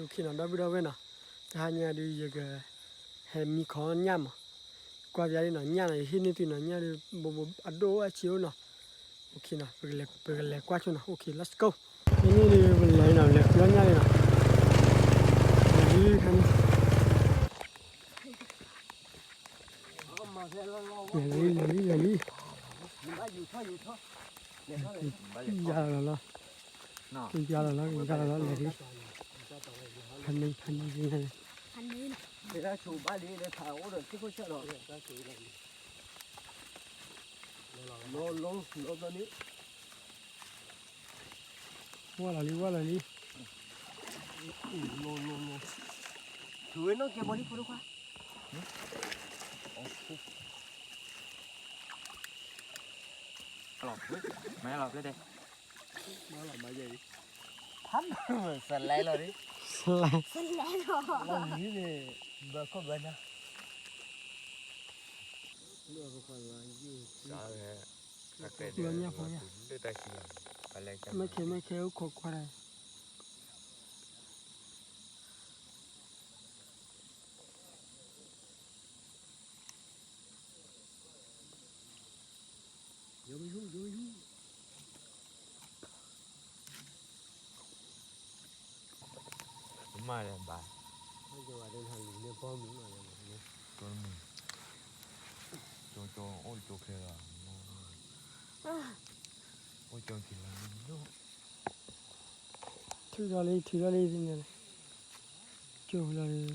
နီၤ ဒီပုၢ်ဒီဝဲၢ်နီၤ, တဟါညါဒုးယက ဟဲမံခီညၣ်မး, ကွၢ်ပျါလံနီၤ ညၣ်နီၤ ယဟ့ၣ်န့ၢ်သုနီၤ ညၣ်ဒုး ဘိဘိအဒိၣ်အဆံးအိၣ်နီၤ, ပကလဲၤကွၢ်ဆိနီၤ let's go, န့ၣ်ဒုးပလဲၤနီၤ လဲၤကွၢ်ညၣ်လံနီၤ, လဲၤလံ လဲၤလံ လဲၤလံ လဲၤလံ, ယၤလီၤလီၤ, ယၤလီၤလီၤ လဲၤလံ, ဖးန့ၢ် ဖးန့ၢ် ဝဲလီၤလံ ဝဲလီၤလံ, ထုးဝဲနီၣ်ကဲဘီလံဖိတခွါ, မၤလီၤပျဲၢ်တဲ, ဖးမုၢ်စလဲလီၤဒ်, စလဲလီၤ, လီၤန့ၣ်, ဘၣ်ခီၣ်ဘၣ်နၤ ညၣ်ဖိယၤ, မ့ၢ်ခဲ မ့ၢ်ခဲအိၣ်ခိးကွၢ်ဒၣ် မ့ၢ်လဲၤဘၣ်, ကၠိမုၢ်, ကၠိကၠိအိၣ်ကၠိချ့လီၤ, အိၣ်ကၠိချ့လီၤ, ထုးထီၣ်လံ ထုးထီၣ်လံ သ့ၣ်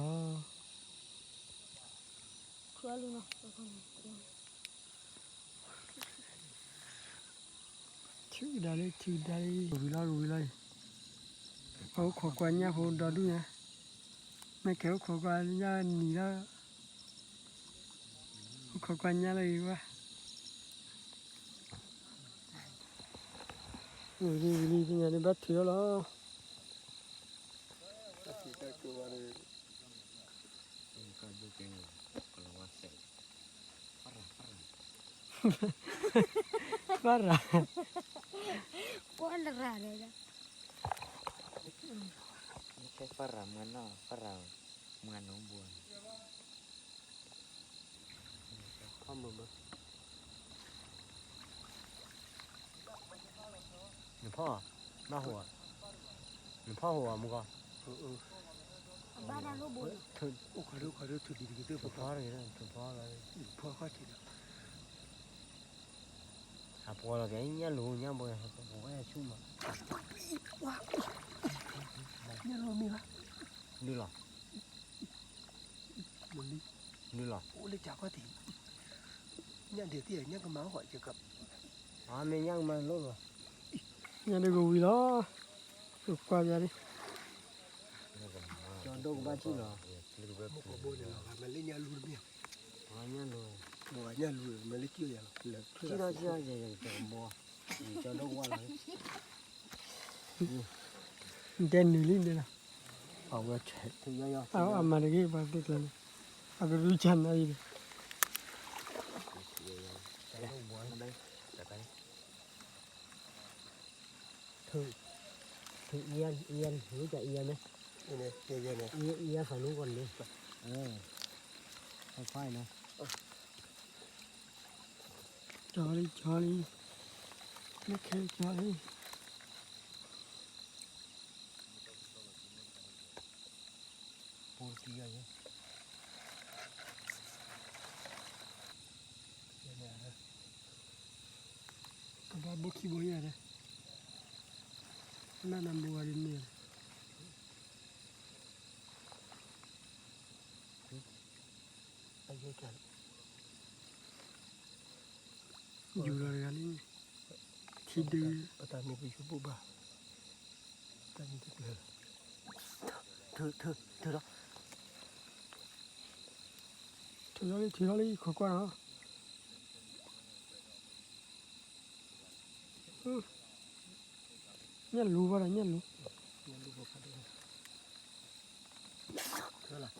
ညါန့ၣ်, ကၠိဝံၤလီၤ, ကဝံၤလီၤ. ထုးဒါလံ ထုးဒါလံ ဝံၤလီၤ ဝံၤလီၤအံၤ, ပအိၣ်ခိးကွၢ်ညၣ်ဖိဒီဒူၣ်ညါ, မ့ၢ်ကဲအိၣ်ခိးကွၢ်ညၣ်နံၤလီၤ, အိၣ်ခိးကွၢ်ညၣ်လၢအံၤဘၣ်, ဝံၤလံ ဝံၤလံ သ့ၣ်ညါန့ၣ် ဘၣ်ထုးထီၣ်လီၤ. ပၢ်ရၤ, ပၢ်ရၤ, ပၢ်ရၤမၤနီၢ် ပၢ်ရၤမၤနီၢ်ဘိ, နဖီၣ်, နဖီၣ်ဟိဧါ, နဖီၣ်ဟိဧါ မုၢ်ဂီၤ, အိၣ်ခီဒိၣ်ခီဒိၣ် ထုးဒံးတက့ၢ် ဖီၣ်တဂ့ၤ ထုးဖီၣ်လီၤ, ဖီၣ်ခီၣ်ထံးဒီး ဟးပှီၤလီၤက့ၤ ညၣ်လူၤ ညၣ်ဘိ ဟးပှီၤဝဲဆူၣ်မး, ညၣ်လူၤမ့ၢ်ဘၣ်, ဒုလီၤ, ဒုလီၤ, အိၣ်လၢကၠီခီၣ်ထံး, ညၣ်ဒုးသ့ၣ် ညၣ်ကမၤအိၣ်ဃီၤကက, မ့ၢ်ညၣ်ကမၤလိၣ်လီၤ, ညၣ်ဒုးကဝံၤလီၤ, ကွၢ်ပျါလံ, ကၠီဒိၣ်ကဘၣ်ထံၣ်လီၤ, မ့ၢ်ကဘိန့ၣ်လီၤ မ့ၢ်လၢညၣ်လူၤတမ့ၢ်, ညၣ်လူၤ မ့ၢ်လၢကၠီယၤလီၤ, ထံၣ်ထီၣ်ထံၣ်ထီၣ်ယၤယၤကဘိ, ကၠီဒိၣ်ကဝၢ်လီၤ, တဲနုာ်လံန့ၣ်လီၤ, အဝဲထဲ, အမၤတဂ့ၤ ပှၤသ့ၣ်ကျါန့ၣ်, အကရူၢ်ကၢ်နၤအံၤန့ၣ် ထုး, ထုးအံၤ, အံၤ, ဝံၤကၠီအံၤမ့ၢ်, အံၤ, အံၤသးနူကီၢ်န့ၣ်, ခွါခွါအံၤနီၤ, ကၠီလံ ကၠီလံ, မ့ၢ်ခဲကၠီလံ. ကဘၣ်ဘိခံဘိယၤဒီး, နနၢ်မူဂၤဒ်န့ၣ်, ယူၤဒီးတဂၤလံ, ထံဒု, အတၢ်မ့ၢ်ပယီၤဘိၣ်ဘၣ်, တၢ်မ့ၢ်တကျၢၤ, ထုး, ထုး, ထုးထီၣ်လံ ထုးထီၣ်လံ ခိးကွၢ်နီၤ. ညၣ်လူၤဘၣ်ဒီး ညၣ်လူၤ, ထုးထီၣ်ဒီး, ထုးထီၣ်လံ,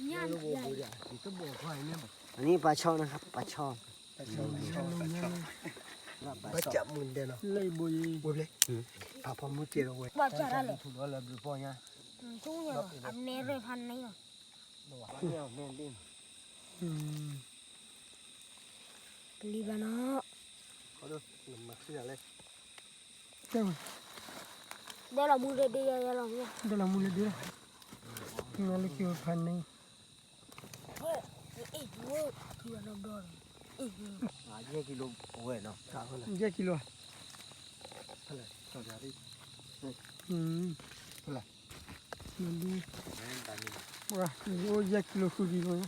ညၣ် အန့ၣ်ပှၤဆီနီၤ ပှၤဆီ, ပှၤဆီမုၢ်ဒဲနီၤ, လၢအံၤဘိယံၤ, ပှၤဖိမုၣ်ကဲးဒီးဝဲ, ပှၤဆီတၢ်လဲၣ်, အနဲရဖးန့ၣ်လီၤ, ပလံၤဘၣ်နီၤ, ဒဲလီၤမူလၢဒ့, ဒဲလီၤမူလၢဒ့လီၤ, လၢခံဖးန့ၣ် ယဲၢ်ကံလိ, အိၣ်ယဲၢ်ကံလိဃုကံလိ, လီၤတဝီလီၤနီၤ, တဝီန့ၣ်ယဲၢ်ကံလိဃုကံလိ, ပၢ်အံၤအိၣ်လၢပူၤ, ကဲအီၣ်ညၣ်လံ, ယက့ၤဃုအီၣ်ညၣ်,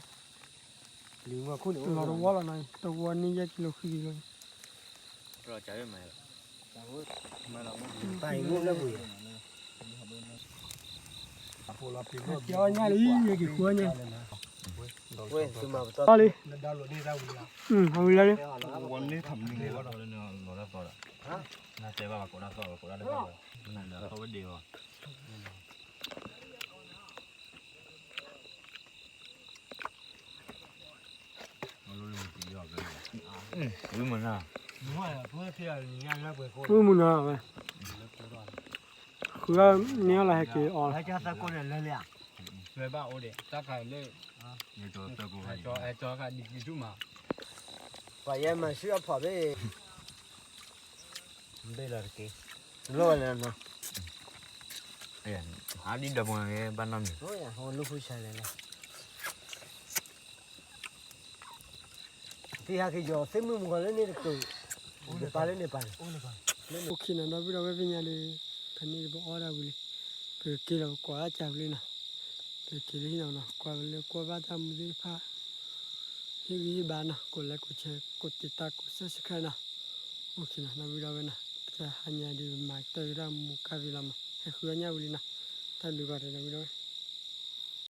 လီၤလံ, အဝံၤလီၤလံ, ဝံမုၢ်နၤဝဲ, ဃုန့ၢ်အီၤလၢဟဲက့ၤအီၤ, ပှၤယဲမၤဆူအဖီၣ်ဘ့ၣ်, ဘ့ၣ်လီၤတက့ၢ်, လိၣ်ဝဲလဲၣ်နီၤ, ဟးဒ်ဒီးပှၤဂ့ၤဘၣ်နီတမံၤ, လိၣ်ဃုဆါလဲၣ်လီၤ, ဖံဟးက့ၤယီၤသ့ၣ်မုၣ်မုၢ်ဂီၤလၢန့ၣ်တကၢၢ်, ယပာ်လၢန့ၣ်ပာ်န့ၣ်, အိၣ်ခံနီၤ ဒီပုၢ်ဒီဝဲၢ်သ့ၣ်ညါဒီး, ဖဲန့ၣ်တဘၣ်အီၣ်ဒၣ်ဝံၤလံ, ပက့ၤလီၤပကွၢ်အကၢ်ဝံၤလံနီၤ, ပက့ၤလၢဟံၣ်နီၤနီၤ ကွၢ်ဝဲလၢကွၢ်ဘၣ်တၢ်မူသ့ၣ်တဖၣ်, ဟ့ၣ်ဂံၢ်ဟ့ၣ်ဘါနီၤ ကိးlikeကိးshareကိးတံာ်တာ်ကိးsubscribeနီၤ, အိၣ်ခံနီၤ ဒီပုၢ်ဒီဝဲၢ်နီၤ ပတဟါညါဒီးမၤကတၢၢ်က့ၤတၢ်မူကၢ်ဖံလီၤမး ဟဲဃုအီၣ်ညၣ်ဝံၤလံနီၤ, တၢ်ဘျုးဂီၤဒီးဒီပုၢ်ဒီဝဲၢ်